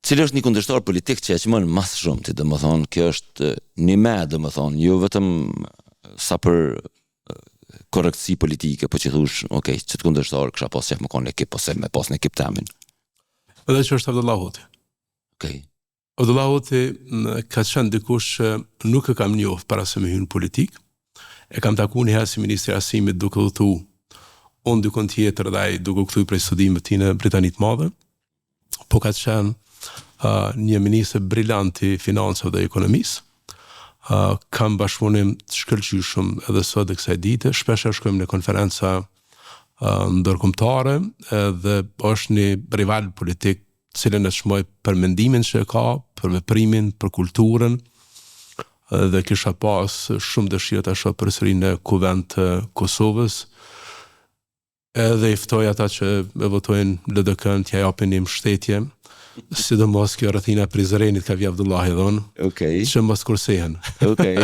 Cili është një kundërshtar politik që e çmon ma së shumti, domethënë, kjo është një me, domethënë, jo vetëm sa për korrektësi politike, po që thush, ok, qët kundërshtar kisha pas qef me konë në ekip, ose me pas në ekip temin. Edhe që është Avdullah Hoti. Okej. Avdullah Hoti ka qenë dikush që nuk e kam njohë para se me hy në politikë. E kam taku një herë si ministër i arsimit duke udhëtu unë dikun tjetër dhe ai duke u kthy prej studimit të tij në Britani të Madhe. Po ka qenë uh, një ministër brilant i financave dhe ekonomisë. Uh, kam bashkëpunim të shkëlqyeshëm edhe sot e kësaj dite. Shpesh shkojmë në konferenca uh, ndërkombëtare edhe është një rival politik të cilin e çmoj për mendimin që e ka, për veprimin, për kulturën dhe kisha pas shumë dëshirë ta shoh përsëri në Kuvend të Kosovës. Edhe i ftoj ata që e votojnë LDK-në t'ia japin një mbështetje, sidomos kjo rrethina e Prizrenit ka vjen Avdullahi dhe unë, Okej. që mos kursehen. Okej.